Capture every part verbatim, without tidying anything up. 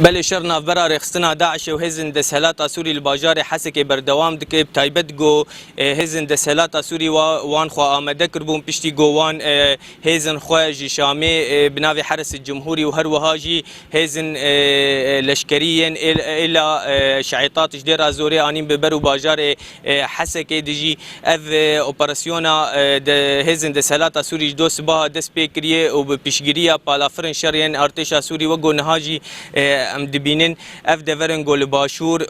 Belê şer navbera rêxistina DAIŞê û hêzên desthilata Sûrî li bajarê Hesekê berdewam dike. Bi taybet ku, e, hêzên desthilata Sûrî wa-, wan xwe amade kiribûn, piştî ku wan, e, hêzên xwe ji Şamê, e, bi navê Heres Cumhurî û her wiha jî hêzên, e, e, leşkerî yên êl-, êla, e, şeîtat ji Dêra Zorê anîn bi ber û bajarê, e, Hesekê dijî. Ev, e, operasyona, e, de hêzên desthilata Sûrî ji do sibaha dest pê kiriye û bi piştgiriya palafirin şer yên artêşa Sûrî wek ku niha jî, e, em dibînin, ev deverin ku li başûr, e,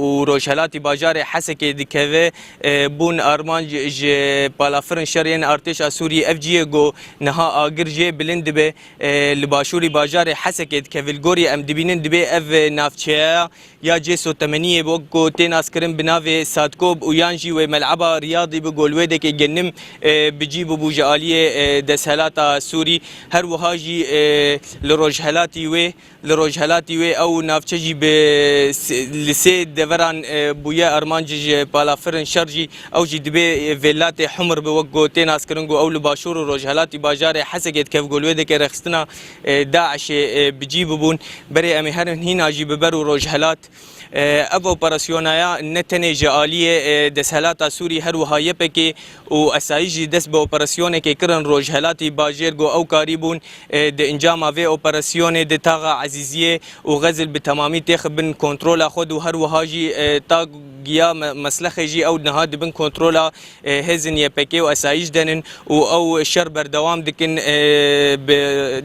û rojhelatî bajarê Hesekê dikeve, e, bûn armanc ji palafirin şer yên artêşa Sûrî. Ev cihê ku niha agir jê bilind dibe, e, li başûrî bajarê Hesekê dikeve. Li gorî em dibînin, dibê ev navçeya ya cê sotemeniyê wek ku tê naskirin bi navê Sadkob û yan jî wê mel'eba Riyadî bi ku li wê dekê genim, e, bi cî bibû ji aliyê, e, desthilata Sûrî. Her wiha jî, e, li rojhelatî wê, li rojhelatî wê ew navçe jî bi s-, li sê deveran, e, bûye armanc ji palafirin şer jî. Ew jî dibê, e, vêlatê Humr bi wek ku tê naskirin ku ew li başûr û rojhelatî bajarê Hesekê dikeve ku li wê dekê rêxistina, e, DAIŞê, e, bi cî bibûn. Berê em ê herin hîna jî bi ber û rojhelat. E, ev operasyonaya ne tenê ji aliyê, e, desthilata Sûrî, her wiha Y P G û esayîş jî dest bi operasyonekê kirin rojhelatî bajêr ku ew karîbûn, e, di encama vê operasyonê di taxa Ezîziyê û Xezil bi temamî têxin bin kontrola xwe û her wiha jî, e, ta giya me-, Meslexê jî ew niha di bin kontrola, e, hêzên Y P G û esayîş de nin û ew şer berdewam dikin, e, bi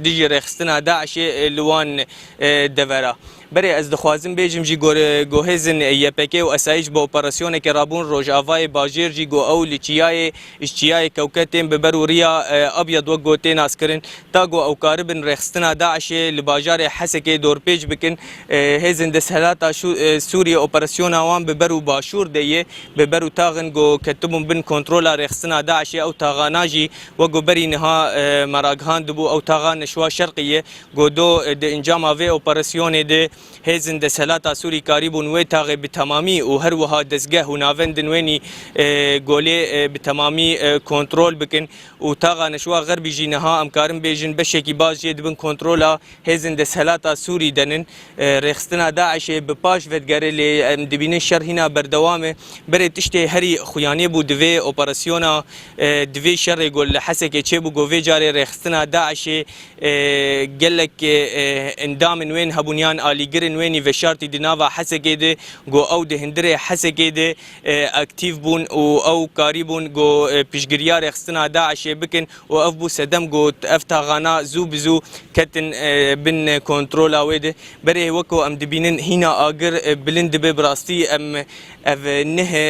dijî rêxistina DAIŞê, e, li wan, e, devera. Berê ez dixwazim bêjim jî gore-, ku hêzên Y P G û esayîş bi operasyonekê rabûn Rojavayê bajêr jî ku ew li çiyayê, ji çiyayê Kewke tên bi ber û riya, e, Abyad wek ku tê naskirin. Ta ku ew karibin rêxistina DAIŞê li bajarê Hesekê dorpêç bikin, e, hêzên desthilata Şû-, e, Sûriyê operasyona wan bi ber û başûr de yê, bi ber û taxin ku ketibûn bin kontrola rêxistina DAIŞê. Ew taxana jî wek ku berî niha, e, me ragihandibû, ew taxa Neşwa Şerqî ye. Ku do, e, di encama vê operasyonê de hêzên desthilata Sûrî karîbûn wê taxê bi temamî û her wiha dezgeh û navendên wênî, e, golê, e, bi temamî, e, kontrol bikin. Û taxa Neşwa Xerbî jî niha em karin bêjin beşekî baş jê di bin kontrola hêzên desthilata Sûrî de nin. E, rêxistina DAIŞê bi paş vedigere, lê em dibînin şer hîna berdewam e. Berê tiştê herî xuyanê bû di vê operasyona, e, di vê şerê ku li Hesekê çêbû, ku vê carê rêxistina DAIŞê, e, gelek, e, endamên wên hebûn yan alîgirên wênî veşartî di nava Hesekê de, ku ew di hundirê Hesekê de, e, aktîf bûn û ew karîbûn ku, e, piştgiriya rêxistina DAIŞê bikin. Û ev bû sedem ku ev taxana zû bi zû ketin, e, bin kontrola wê de. Berê wek ku em dibînin hîna agir, e, bilind dibe, bi rastî em ev nih, e,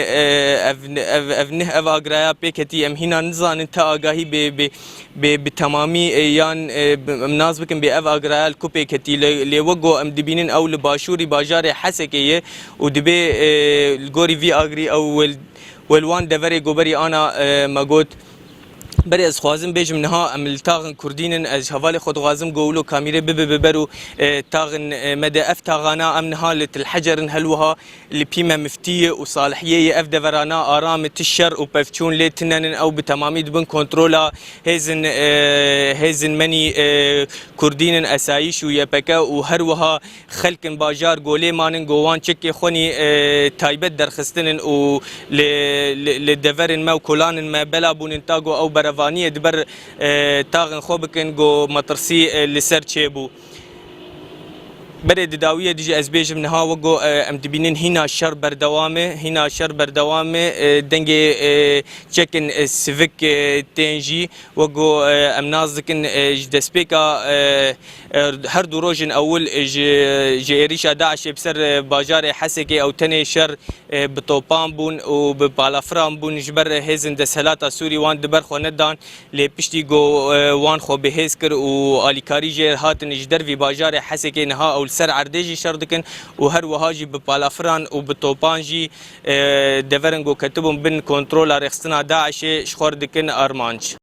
ev, ev, ev nih ev agiraya pê ketî, em hîna nizanin, ta agahî bi, bi, bi, bi temamî, e, yan, e, bi, em nas bikin bê ev agiraya li ku pê ketî. Lê, lê wek ku em dibînin ew li başûrî bajarê Hesekê ye û dibê, e, li gorî vî agirî ew wel, wel wan deverê ku berî ana, e, me got. Berê ez dixwazim bêjim niha em li taxin kurdî nin, ez ji hevalê xwe dixwazim ku wilo kamîrê bibe bi ber û, e, taxin, e, me de. Ev taxana em niha li Til Hecer in, helwiha li Pîme Miftiyê û Salihiyê ye. Ev deverana aram e, ti şer û pevçûn lê tine nin, ew bi temamî di bin kontrola hêzin, e, hêzin menî, e, kurdî nin, esayîş û Y P G û her wiha xelkin bajar golê manin, go wan çekê xwenî, e, taybet derxistinin û li, li, li deverin me û kolanên me bela bûnin, ta go ew berevaniyê di ber, e, taxin xwe bikin, go metirsî, e, li ser çêbû. Berê di dawiyê dijî ez bêjim niha wek go, e, em dibînin hîna şer berdewam e, hîna şer berdewam e, e, dengê, e, çekin, e, sivik, e, tên jî. Wek ku, e, em nas dikin, e, ji destpêka, e, e, her du rojên ewil, e, ji, ji êrîşa DAIŞê bi ser, e, bajarê Hesekê ew tenê şer, e, bi topan bûn û bi palafiran bûn, ji ber hêzên desthilata Sûrî wan di ber xwe nedan, lê piştî ku, e, wan xwe bi hêz kir û alîkarî jê hatin ji dervî bajarê Hesekê, niha ew li ser erdê jî şer dikin û her wiha jî bi palafiran û bi topan jî, e, deverin ku ketibûn bin kontrola rêxistina DAIŞê ji xwe re dikin armanc.